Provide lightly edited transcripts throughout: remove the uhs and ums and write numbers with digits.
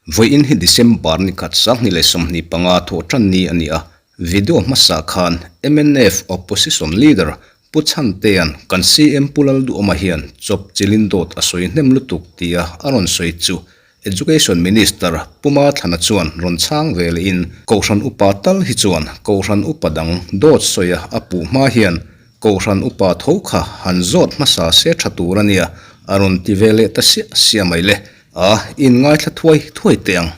Vawiin hi December ni khat 2025 thawhtan ni a ni a, video hmasa khan mnf Opposition Leader Pu Chhantea'n kan CM Pu Lalduhawma hian chawp chilin dawt a sawi hnem lutuk tia a rawn sawi chu Education Minister Pu Mathlana chuan rawn chhang ve lehin Kohhran upa tal hi chuan Kohhran upa dang dawt sawia a puh hma hian Kohhran upa tho kha han zawt hmasa se tha tur a nia a rawn ti ve leh ta siah siah mai le. A inngaithla thuai thuai teh ang.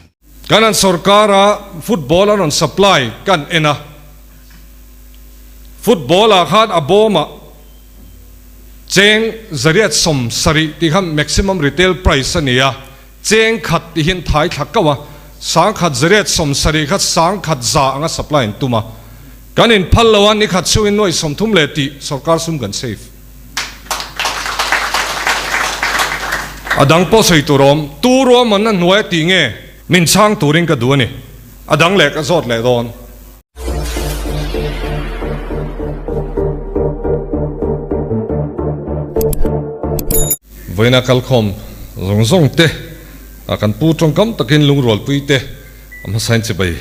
Kan an sorkara football an rawn supply kan en a, football ah khan a bawmah cheng zariat 70 tih kha maximum retail price a ni a, cheng khat tih hian thai thla kauh a, 1170 kha 1100 anga supply an tum a, kan inphal lo a, nikhat chhungin nuaih 30 leh tih sorkar sum kan save. A dang pawh sawi tur awm. Tu ruahmanna hnuai a tih nge? Min chhang turin ka duh a ni. A dang leh ka zawt leh dawn. Vawiina kalkhawm zawng zawng te ah kan pu tawngkam takin lungrualpui te a hmasain chibai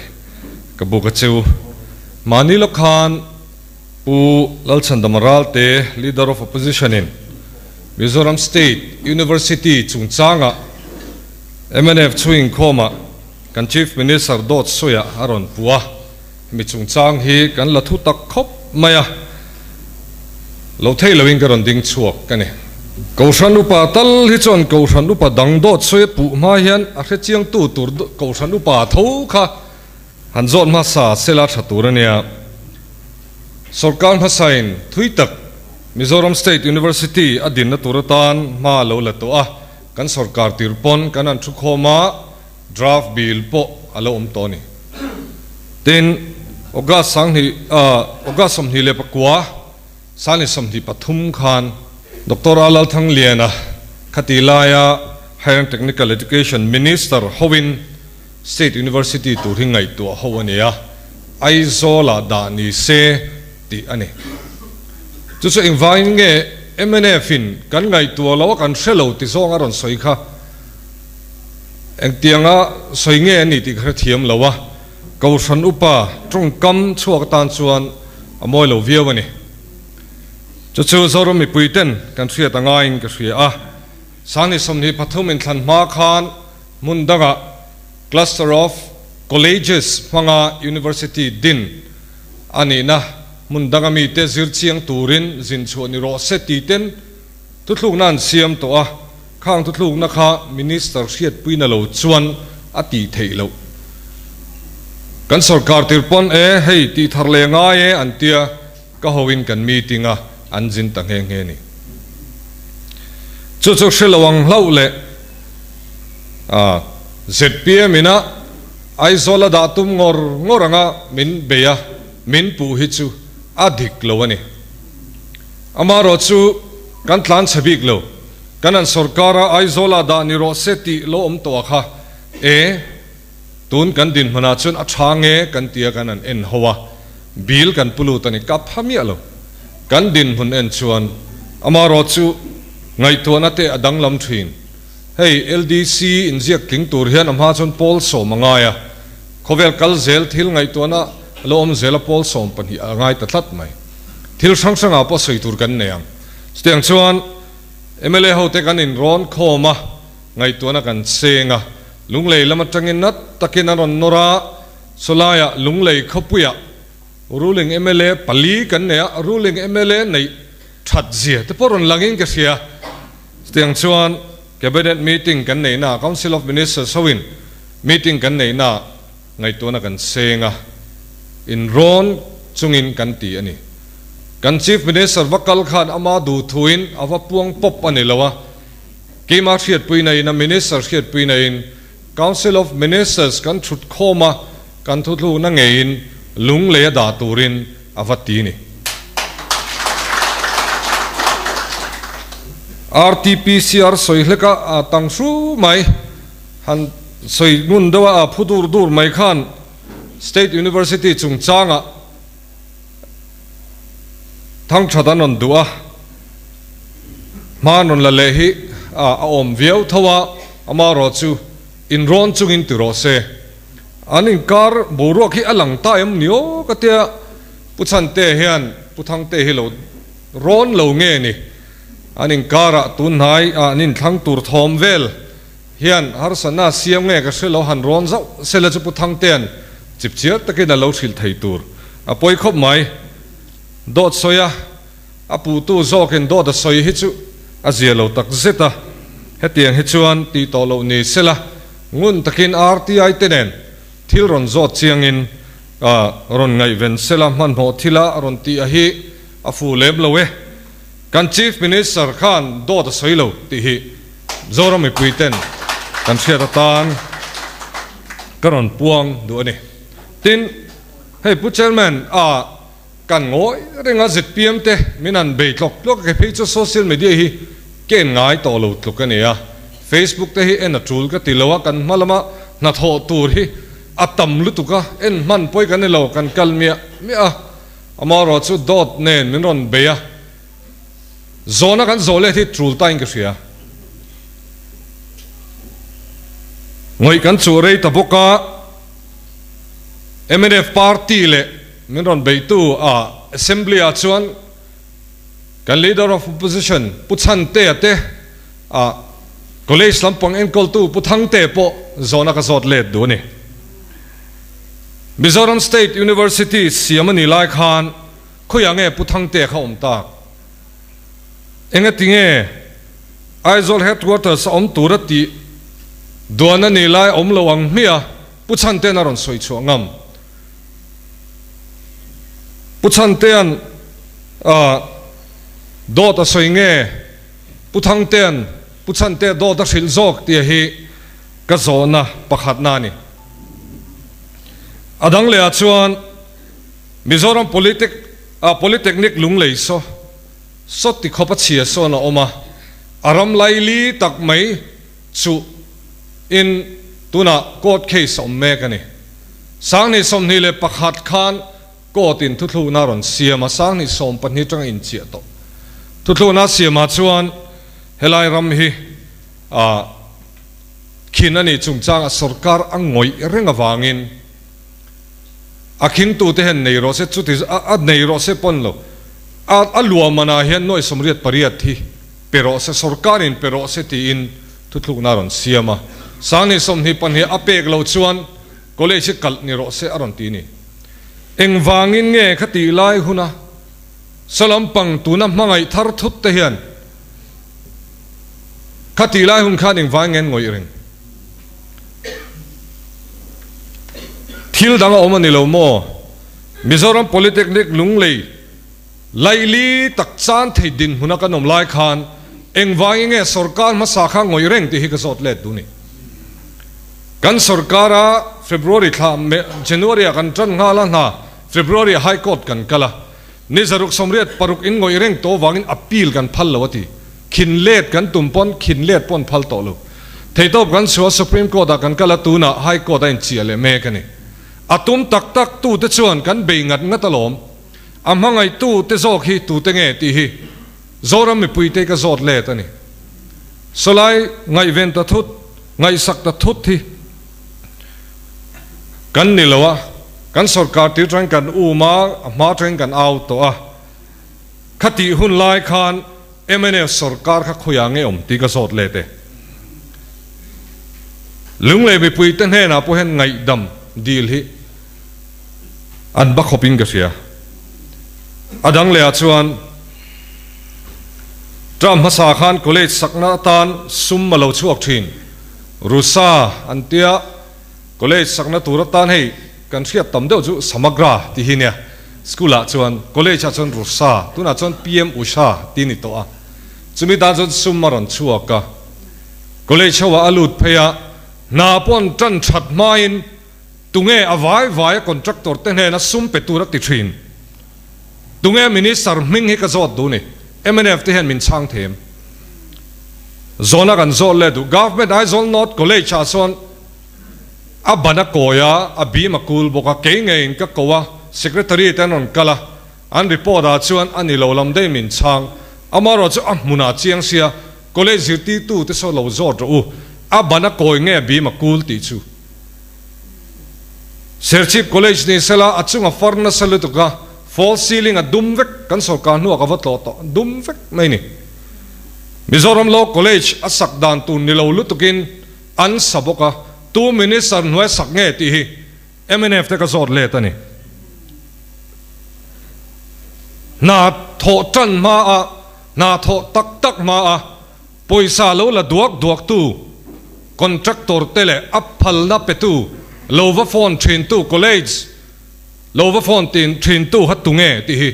ka buk a cheu. Mahni lawk khan. Pu Lalchhandama Ralte, Leader of Opposition in Mizoram State University chungchanga mnf chhung inkhawmah kan Chief Minister dawt sawiah a rawn pu a, hemi chungchang hi kan la thu tak khawp mai a, lo thei loin ka rawn ding chhuak ka ni. Kohhran upa tal hi chuan Kohhran upa dang dawt sawi a puh hma hian a hrechiangtu tur Kohhran upa tho kha Han zawt hmasa sela tha tur a nia. Sorkar hmasain thui tak Mizoram State University a dinna tur atan hma a lo la tawh a, kan sorkar tir pawn kan han thu khawm a, draft bill pawh a lo awm tawh a ni. Tin, August sanghnih August 29, 2023 khan Doctor A Lalthangliana khati laia Higher and Technical Education Minister hoin State University tur hi ngaihtuah ho a ni a, Aizawl-ah dah ni se tih a ni. Chu chu engvangin nge MNF-in kan ngaihtuah lo a kan hre lo ti zawng a rawn sawi kha engtianga sawi nge a ni tih ka hrethiam lo a, Kohhran upa tawngkam chhuak atan chuan a mawi lo viau a ni. Chu chu Zoram mipuiten kan hriat a ngaiin ka hria a, 2023 inthlan hma khan Hmun dangah Cluster of Colleges hmanga University din a nihna hmun danga mite zir chiang turin zin chhuah ni rawh se tih ten thuthlukna an siam tawh a, khang thuthlukna kha Minister hriatpuina lo chuan a tih theih loh. Kan sorkar tir pawn e hei tih thar leh ngai e an tia ka hoin kan meeting a an zin ta nghe nghe ni. Chu chu hre lo ang hlauh leh. A zpm ina Aizawl a dah tum ngawr ngawr anga min bei a, min puh hi chu a dik lo a ni. Amaherawh chu kan tlan chhe bik lo, kan an sorkar a Aizawl ah dah ni rawh se tih lo awm tawh a kha e, tun kan dinhmunah chuan a tha nge kan tia kan han en ho a, bill kan pu lut a ni, ka pha miah lo. Kan dinhmun en chuan amaherawh chu ngaihtuahna te a danglam thin. Hei LDC inziak tling tur hian a hma chuan pawl sawm a ngai a, khawvel kal zel thil ngaihtuahna a lo awm zel a pawl 12 a ngai ta tlat mai. Thil hrang hrangah pawh sawi tur kan nei ang. Chutiang chuan mla hote kan inrawn khawm a, ngaihtuahna kan cheng a, Lunglei lam atangin nat takin an rawn nawr a, sawlaiah Lunglei khawpuiah ruling mla pali kan nei a, ruling mla neih that zia te pawh rawn langin ka hria. Chutiang chuan Cabinet meeting kan neihna ah Council of Ministers hoin meeting kan neihna ah ngaihtuahna kan seng a, inrawn chungin kan ti a ni. Kan Chief Minister va kal khan ama duh thuin a va puang pawp a ni lo a, keimah hriatpuina in a Minister hriatpuina in Council of Ministers kan thut khawm a, kan thuthlukna ngeiin lunglei a dah turin a va ti ni. RTPCR sawi hlek a, a tang hru mai. Han sawi ngun deuh a, a phu dur dur mai khan State University chungchangah thangthat an rawn duh a, hma an rawn la leh hi a awm viau tho a, amaherawhchu. Inrawn chungin ti rawh se. An inkar boruak hi a lang ta em ni aw ka tia Pu Chhante hian Pu Thangte hi lo rawn lo nge ni. An inkarah tun hnai ah an inthlang tur thawm vel hian harsatna a siam nge ka hre lo han rawn zauh sela chu Pu Thangtean chipchiar takin a lo hrilh thei tur a pawi khawp mai. Dawt sawi a A puhtu zawkin dawt a sawi hi chu a zia lo tak zet a, hetiang hi chuan tih tawh loh ni sela, ngun takin RTI te nen thil rawn zawt chiangin rawn ngaihven sela hmanhmawh thila rawn tih a hi a fuh lem lo e. Kan Chief Minister khan dawt a sawi lo tih hi Zoram mipui ten kan hriat atan ka rawn puang duh a ni. Tin, hei Pu Chairman a. Kan ngawi reng a zpm te min han bei tlawk tlawk a kei phei chu social media hi ka en ngai tawh lo tluk a ni a, Facebook te hi en a tul ka ti lo a, kan hma lama hnathawh tur hi a tam lutuk a, en hman pawi kan ni lo, kan kal miah miah a, amaherawh chu dawt nen min rawn bei a, zawhna kan zawh let hi tul tain ka hria. Ngawih kan chuh rei ta bawk a, mnf party leh. Min rawn beihtu a Assembly ah chuan kan Leader of Opposition Pu Chhantea te a College lampang enkawltu Pu Thangtea pawh zawhna ka zawt let duh a ni. Mizoram State University siam a nih lai khan khawiah nge Pu Thangtea kha awm tak? Engati nge Aizawl Headquarters a awm tura tih duan a nih lai awm lo ang hmiah Pu Chhantea'n a rawn sawi chhuah ngam? Pu Chhantea'n dawt a sawi nge Pu Thangtea'n Pu Chhantea dawt a hrilh zawk tih hi ka zawhna pakhatna a ni. A dang lehah chuan Mizoram Polytechnic Lunglei saw sawt ti khawp a chhia sawn a awm a, a ram laili tak mai chu in tunah court case a awm mek a ni. 2021 khan court in thuthlukna a rawn siam a, 2012 atanga inchiah tawh thuthlukna a siamah chuan helai ram hi ah khin a nih chungchangah sorkar a ngawih reng avangin a khingtute hian nei rawh se chuti a nei rawh se pawn lo a a luahmanah hian nuai 88 hi pe rawh se sorkarin pe rawh se tiin Thuthlukna a rawn siam a, 2022 a pek loh chuan college hi kalh ni rawh se a rawn ti ni. Engvangin nge kha tih lai huna Sawlampang tuna hmangaih thar thut te hian kha tih lai hun khan engvangin nge an ngawih reng? Thil dang a awm a ni lo maw? Mizoram Polytechnic Lunglei Laili tak chan thei dinhmuna kan awm lai khan engvangin nge sorkar hmasa kha ngawih reng tih hi ka zawt let duh ni. Kan sorkara February thla January ah kan tan nghal a hna February ah High Court kan kal a, ni 686 in ngawih reng tawh vangin appeal kan phal lo a ti. Khin let kan tum pawn khin let pawn phal tawh lo. Theitawp kan chhuah Supreme Court ah kan kal a tunah High Court a inchiah leh mek a ni. A tum tak tak tute chuan kan bei ngat ngat alawm. A hmangaihtu te zawk hi tute nge tih hi Zoram mipuite ka zawt let a ni. Sawlai ngaihven ta thut, ngaihsak ta thut hi kan ni lo a, kan sorkar tir tangin kan um a, a hma tangin kan au tawh a. Khatih hun lai khan mnf sorkar kha khawiah nge awm tih ka zawt let e. Lunglei mipuite hnenah pawh hian ngaihdam dil hi An ba khawpin ka hria. A dang lehah chuan term hmasa khan college sakna atan sum a lo chhuak thin. Rusa an tia college sakna tur atan hei kan hriat tam deuh chu Samagra tih hi nia. School ah chuan college ah chuan Rusa tunah chuan PM Usha tih a ni tawh a. Chumi tan chuan sum a rawn chhuak a. College ho ah a lut phei a, hna pawh an tan that hmain Tunge a vai vai a contractor te hnena sum pe tur a ti thin? Tunge minister hming hi ka zawt duh ni? Mnf te hian min chhang thei em? Zawhna kan zawt leh duh. Government Aizawl North College ah chuan a ban a kawi a, a bim a kul bawk a, kei ngeiin ka ko a, secretary te an rawn kal a, an report ah chuan a ni lo lam daih min chhang. Amaherawhchu a hmunah chiang sia college zirtirtu te saw lo zawt rawh u. A ban a kawi nge a bim a kul tih chu. Serchhip College ni sela a chung a far nasa lutuk a, false ceiling a dum vek, kan sorkar hnuah ka va tlawh tawh, dum vek mai ni. Mizoram Law College a sak dan tur ni lo lutukin an sa bawk a, tu Minister hnuai sak nge tih hi mnf te ka zawt let a ni. Hna thawh tan hma a, hna thawh tak tak hma a, Pawisa lo la duak duaktu contractor te leh a phalna petu lo va phone thintu college lo va phone tin thintu kha tunge tih hi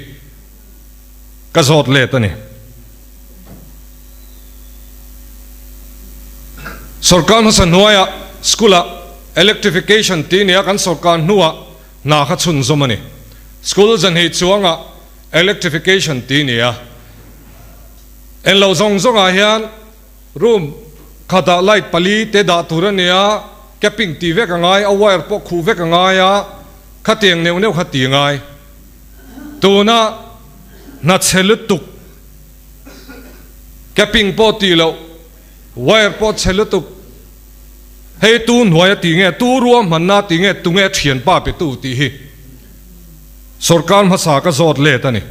ka zawt let a ni. Sorkar hmasa hnuaiah school ah electrification tih nia kan sorkar hnuah hna kha chhunzawm a ni. School zanhnih chuangah electrification tih nia. Englo zawng zawngah hian room khatah light pali te dah tur a nia, capping tih vek a ngai, a wire pawh khuh vek a ngai a, khatiang neuh neuh kha ti a ngai. Tuna hna chhe lutuk, capping pawh tih loh, wire pawh chhe lutuk, hei tu hnuai a tih nge, tu ruahmanna tih nge, tunge thianpa petu tih hi sorkar hmasa ka zawt let a ni.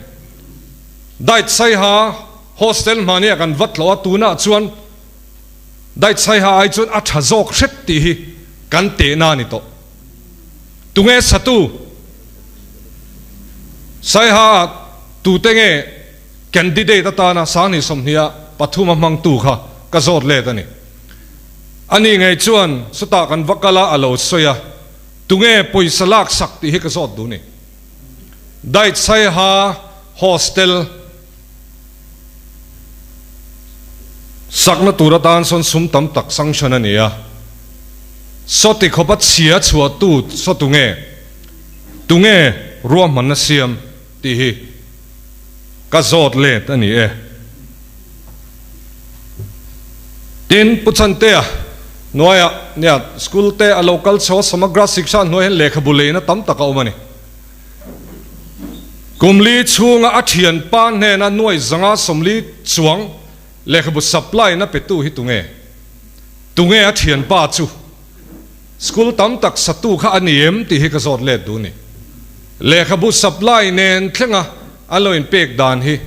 Dait Saiha hostel hmahni ah kan vat lo a, tunah chuan Dait Saiha ai chuan a tha zawk hret tih hi kan tehna a ni tawh. Tunge satu Saiha ah tute nge candidate atana Sanghnih 20 ah pathum a hmangtu kha ka zawt let a ni. Ani ngei chuan chutah kan va kal a a lo sawi a, tunge pawisa laksak tih hi ka zawt duh ni. Dait Saiha Hostel sakna tur atan sawn sum tam tak sanction a ni a, sawti khawpa chhia chhuahtu saw tunge, tunge ruahmanna siam tih hi ka zawt let a ni e. Tin, Pu Chantea hnuaiah nia school te a lo kal chho a, Samagra Shiksha hnuai hian lehkhabu leina tam tak a awm a ni. Kum li chhunga a thianpa hnena nuai zanga 40 chuang lehkhabu supply na petu hi tunge? Tunge a thianpa chu? School tam tak satu kha a ni em tih hi ka zawt let duh ni. Lehkhabu supply nen thlenga an lo inpek dan hi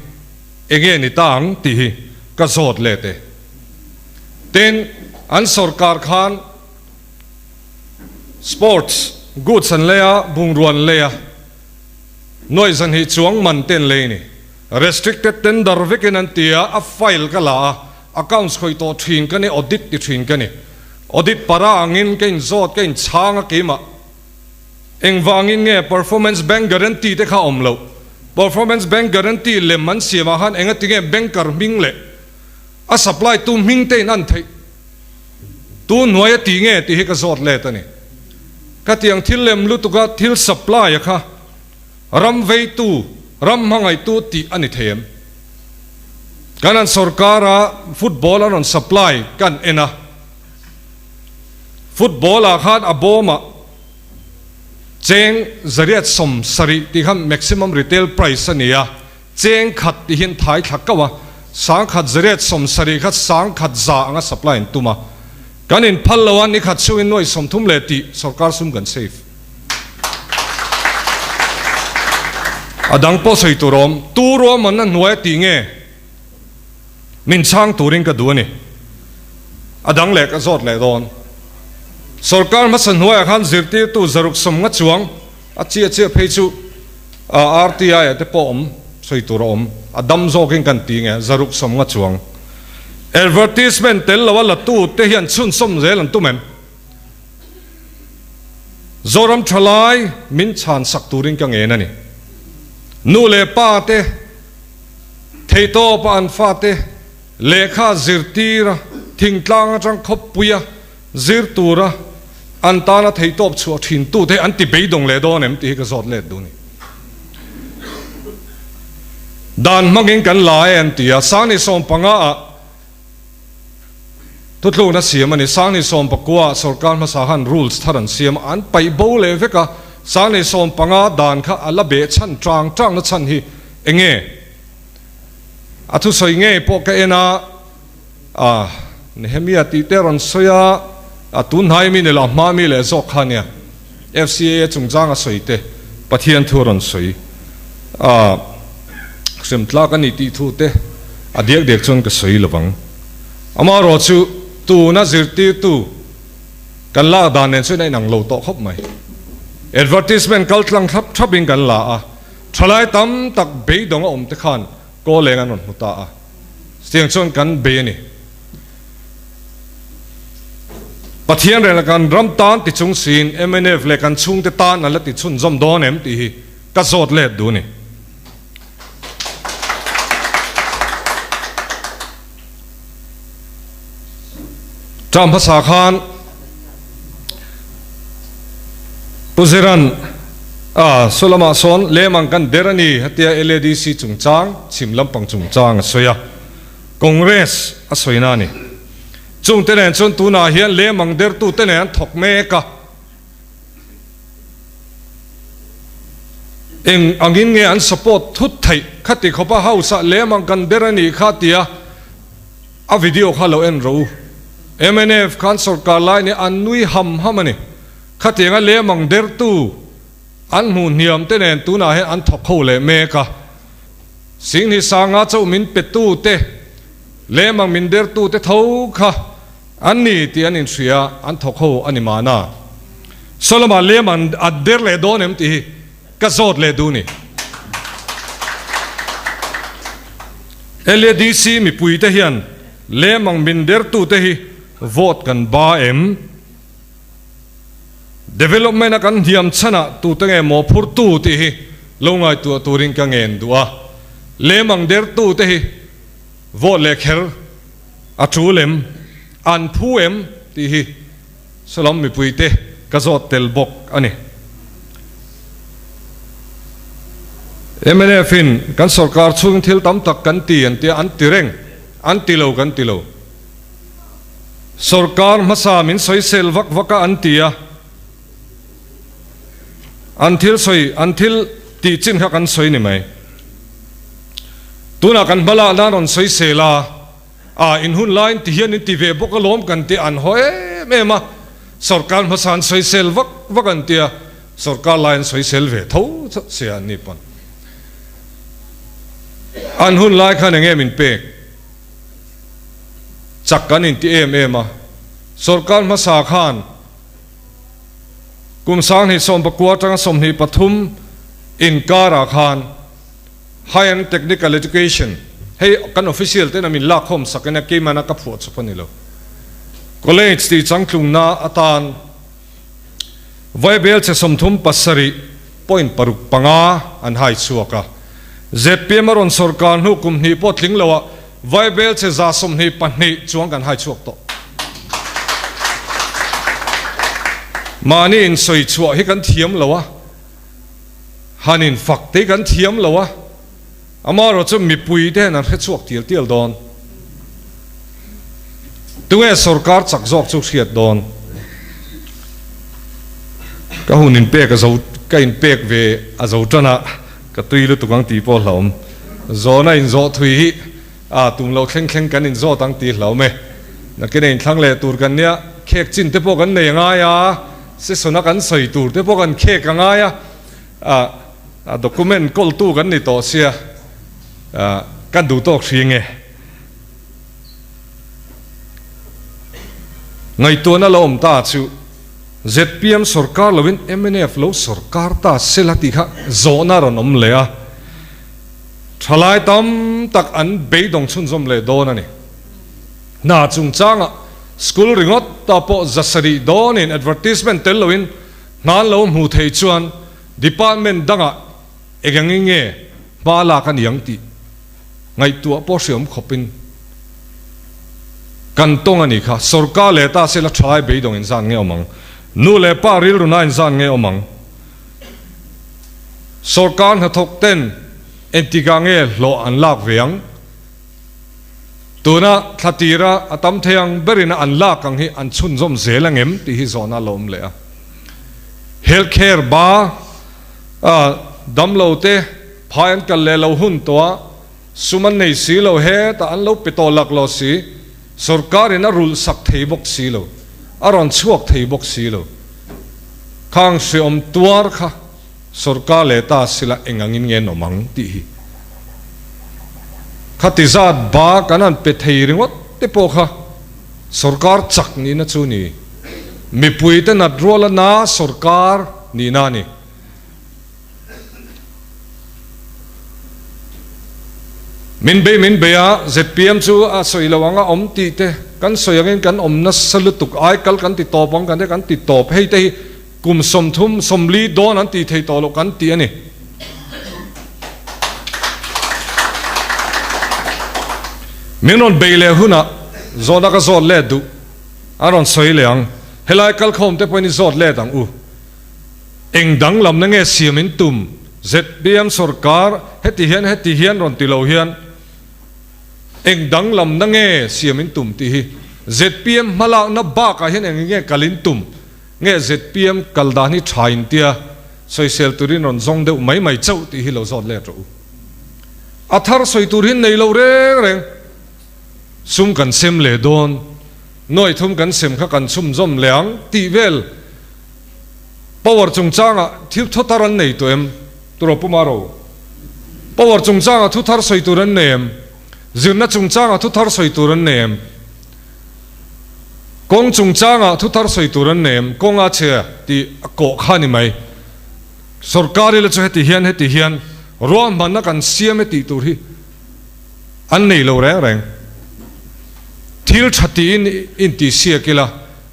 Enge ni ta ang tih hi ka zawt let e. Tin, an sorkar khan sports goods an lei a, bungrua an lei a, nuaih zanhnih chuang man te an lei ni. Restricted tender vekin an ti a, a file ka la a, accounts khawih tawh thin ka ni, audit ti thin ka ni. Audit para angin ka inzawt, ka inchhang a keimah. Engvangin nge performance bank guarantee te kha awm loh? Performance bank guarantee lem an siam ah khan enga tinge banker hming leh a supply tu hming te in an theih? Tu hnuai a ti nge tih hi ka zawt let a ni. Khatiang thil lem lutuk a thil supply a kha ram veitu, ram hmangaihtu tih a ni thei em? Kan an sorkar a football an rawn supply kan en a. Football ah khan a bawm ah cheng 170 tih khan maximum retail price a ni a, cheng khat tih hian thai thla kauh a, 1170 kha 1100 anga supply an tum a, kan in phal lo a, ni khat chhungin nuai 30 leh tih sorkar sum kan save. A dang pawh sawi tur a awm, tu ruahmanna hnuai a tih nge? Min chhang turin ka duh a ni. A dang leh ka zawt leh dawn. Sorkar hmasa hnuaiah khan zirtirtu 350 chuang a chiah chiah phei chu RTI ah te pawh awm sawi tur a awm. A dam zawkin kan ti nge 350 chuang. Advertisement tel lo a latu te hian chhunzawm zel an tum em? Zoram thalai min chhan sak turin ka ngen a ni. Nu leh pa te. Theitawpa an fate lehkha zirtira thingtlang atang khawppuia zir tura an tana theitawp chhuah thintute an ti beidawng leh dawn em tih hi ka zawt let duh a ni. Dan hmangin kan la e an ti a, 2015 ah thutlukna siam a ni. 2019 ah sorkar hmasa khan rules thar an siam a, an paih bo leh vek a, 2015 dan kha a la beh chhan tang tangna chhan hi Enge? A thusawi ngei pawh ka en a, ah. Nehemia tih te rawn sawi a, a tun hnai mi ni lo, a hma mi leh zawk kha ania. FCAA chungchang a sawi te, Pathian thu a rawn sawi a, hrem tlak a ni tih thu te a diak diak chuan ka sawi lo vang. Amaherawhchu tuna zirtirtu kan lak dan nen chuan a inang lo tawh khawp mai. Advertisement kal tlang thlap thlapin kan la a, thalai tam tak beidawng a awm te khan kawl eng an rawn hmu ta a, chutiang chuan kan bei a ni. Pathian reng leh kan ram tan ti chung siin mnf leh kan chhungte tan an la ti chhunzawm dawn em tih hi ka zawt let duh a ni. Term hmasa khan Pu Ziran a saw lamah sawn lemang kan der a ni hetia LADC chungchang chhim lampang chungchang a sawi a, Congress a sawina a ni. Chungte nen chuan tunah hian lemang dertute nen an thawk mek a. Eng angin nge an support thut theih khati khawpa house ah lemang kan der a nih kha tia a video kha lo en rawh u. Mnf khan sorkar lai nih an nui ham ham a ni. Khatianga lemang dertu an hmuh hniam te nen tunah hian an thawk ho leh mek a. Singhni sanga chauh min petu te lemang min dertu te tho kha An ni tih an inhria, an thawk ho a ni mahna. Solomon lem an a der leh dawn em tih hi ka zawt leh duh ni. LADC mipuite hian lem ang min dertute hi vote kan ba em? Development a kan hniam chhanah tute nge mawhphurtu tih hi lo ngaihtuah turin ka ngen duh a. Lem ang dertute hi vote leh kher A tul em? An phu em? tih hi Salam mipuite ka zawt tel bawk a ni. Mnf in kan sorkar chhung thil tam tak kan ti an tia, an ti reng, an ti lo kan ti lo. Sorkar hmasa min sawisel vak vak a an ti a, an thil sawi, an thil tih chin kha kan sawi ni mai. Tunah kan hma lah nan rawn sawisel a, a in hun laiin ti hian in ti ve bawk alawm kan ti an haw em em a, sorkar hmasa an sawisel vak vak an tia, sorkar lai an sawisel ve tho sia an ni pawn. An hun lai khan eng nge min pek? Chak kan inti em em a, sorkar hmasa khan Kum 2019 atanga 23 inkarah khan High and Technical Education, hei kan official ten a min lakkhawm sak ania keimahna ka phuah chawp a ni lo, College tih changtlungna atan Vaibel che 37.65 an hai chhuak a. Zpm a rawn sawrkar hnu kum hnih pawh tling loah Vaibel che 22 chuang kan hai chhuak tawh. Mahni insawi chhuah hi kan thiam lo a, han infak te hi kan thiam lo a, amaherawh chu mipui te hian an hre chhuak tial tial dawn. Tunge sorkar chak zawk chu hriat dawn? Ka hun inpek a zo, ka inpek ve a zo tan a, ka tui lutuk ang tih pawh hlauhawm. Zawhna inzawh thui hi. A tum lo thleng thleng kan inzawt ang tih hlauh me. Nakin a inthlang leh tur kan nia, khek chin te pawh kan nei a ngai a, session a kan sawi tur te pawh kan khek a ngai a, a document kawltu kan ni tawh sia, kan duh tawk hri nge. Ngaihtuahna lo awm ta chu zpm sorkar loin mnf lo sorkar ta sela tih kha zawhna a rawn awm leh a. Thalai tam tak an beidawng chhunzawm leh dawn a ni. Hna chungchangah school ringawt ta pawh 700 dawnin advertisement tel loin hna an lo hmu thei chuan department dangah eng angin nge hma lak a ni ang tih ngaihtuah pawh hriawm khawpin kan tawng a ni kha. Sorkar leh ta sela thalai beidawng inzan nge awm ang? Nu leh pa rilruna inzan nge awm ang? Sorkar hnathawk ten engtikah nge hlawh an lak ve ang? Tuna thla tira a tam thei ang berin a an lak ang hi an chhunzawm zel ang em tih hi zawhna a lo awm leh a. Health care ba a damlo te phai an kal leh lo hun tawh a, sum an nei si lo hetah an lo pe tawh lak lo si. Sorkarin a rulh sak thei bawk si lo, a rawn chhuak thei bawk si lo. Khang hreawm tuar kha sorkar leh ta sila eng angin nge an awm ang tih hi. Khati zat ba kan han pe thei ringawt te pawh kha sorkar chak nihna chu ni. Mipuite nat ruala na sorkar nihna a ni. Min bei min bei a, zpm chu a sawi lo ang a awm tih te kan sawi angin kan awm nasa lutuk ai kal kan ti tawp ang kan te kan ti tawp hei te hi kum 30 40 dawn an tih thei tawh loh kan ti a ni. Min rawn bei leh hunah zawhna ka zawt let duh a rawn sawi leh ang, helai kalkhawm te pawhin i zawt let ang u. Eng danglamna nge siam in tum? Zpm sorkar heti hian heti hian rawn ti lo hian eng danglamna nge siam in tum tih hi zpm hmalakna bakah hian eng nge kal in tum nge zpm kal dan hi tha in tia sawisel turin rawn zawng deuh mai mai chauh tih hi lo zawt let rawh u. A thar sawi tur hi nei lo reng reng sum kan sem leh dawn, nuai thum kan sem kha kan chhumzawm leh ang tih vel. Power chungchangah thil thu thar an nei tawh em? Turaw Pu Maro. Power chungchangah thu thar sawi tur an nei em? Zirna chungchangah thu thar sawi tur an nei em? Kawng chungchangah thu thar sawi tur an nei em? Kawng a chhe tih a kawh kha a ni mai. Sorkar ila chu heti hian heti hian ruahmanna kan siam e tih tur hi an nei lo reng reng. Thil tha tiin intihsiak ila.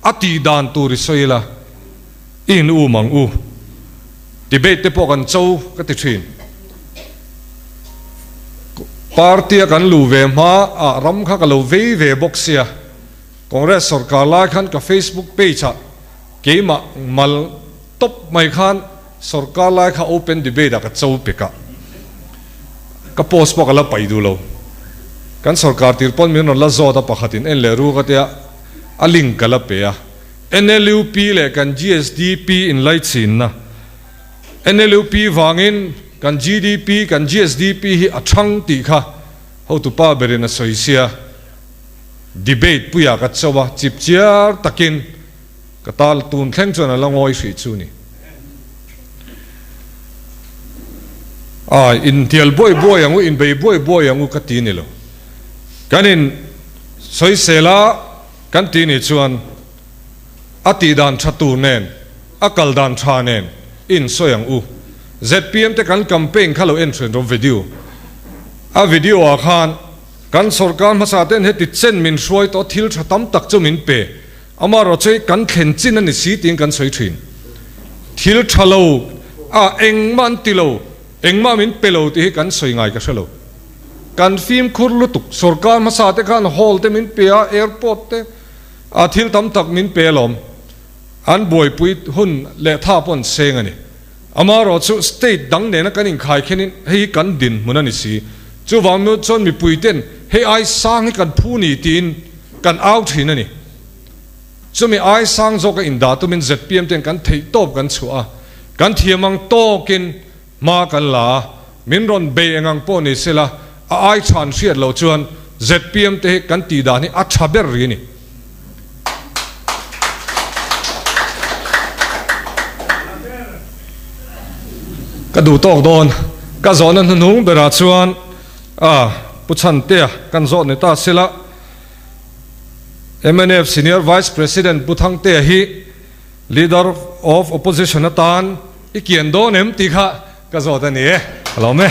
A tih dan tur i sawi ila, i in um ang u. Debate te pawh kan cho ka ti thin. Party a kan luh ve hma ah ram kha ka lo vei ve bawk sia. Congress sorkar lai khan ka Facebook page ah keimah mal tawp mai khan sorkar lai kha open debate ah ka cho pek a. Ka post pawh ka la paih duh lo. Kan sorkar tir pawn min rawn la zawt a pakhat in en leh ru ka tia. A link ka la pe a. NLUP leh kan GSDP inlaichinna. NLUP vangin kan GDP, kan GSDP hi a thang tih kha hotupa berin a sawi sia. Debate puiah ka cho a, chip chiar takin ka tal tun thleng chuan a la ngawi hrih chu ni. Ai, intial buai buai ang u, inbei buai buai ang u ka ti ni lo. Kan in sawisel a kan ti nih chuan a tih dan tha tur nen, a kal dan tha nen i in sawi ang u. Zpm te kan campaign kha lo en hren rawh video. A video ah khan kan sorkar hmasa ten heti chen min hruai tawh thil tha tam tak chu min pe. Amaherawhchu kan thlen chin a ni si tiin kan sawi thin. Thil tha lo a engmah an ti lo, engmah min pe lo tih hi kan sawi ngai ka hre lo. Kan fimkhur lutuk, sorkar hmasa te khan hall te min pe a, airport te a thil tam tak min pe alawm. An buaipui hun leh tha pawh an seng a ni. Amaherawhchu state dang nena kan inkhai khenin hei hi kan dinhmun a ni si. Chuvang miau chuan mipui ten hei ai sang hi kan phu ni tiin kan au thin a ni. Chumi ai sang zawka indah tumin zpm ten kan theih tawp kan chhuah a, kan thiam ang tawkin hma kan la a, min rawn bei eng ang pawh ni sela a ai chhan hriat loh chuan zpm te hi kan tih dan hi a tha ber ri a ni. Ka duh tawk dawn. Ka zawhna hnuhnung berah chuan a Pu Chhantea kan zawh ni ta sela mnf Senior Vice President Pu Thangtea hi Leader of Opposition atan i kian dawn em tih kha ka zawt a ni e. Ka lawm e.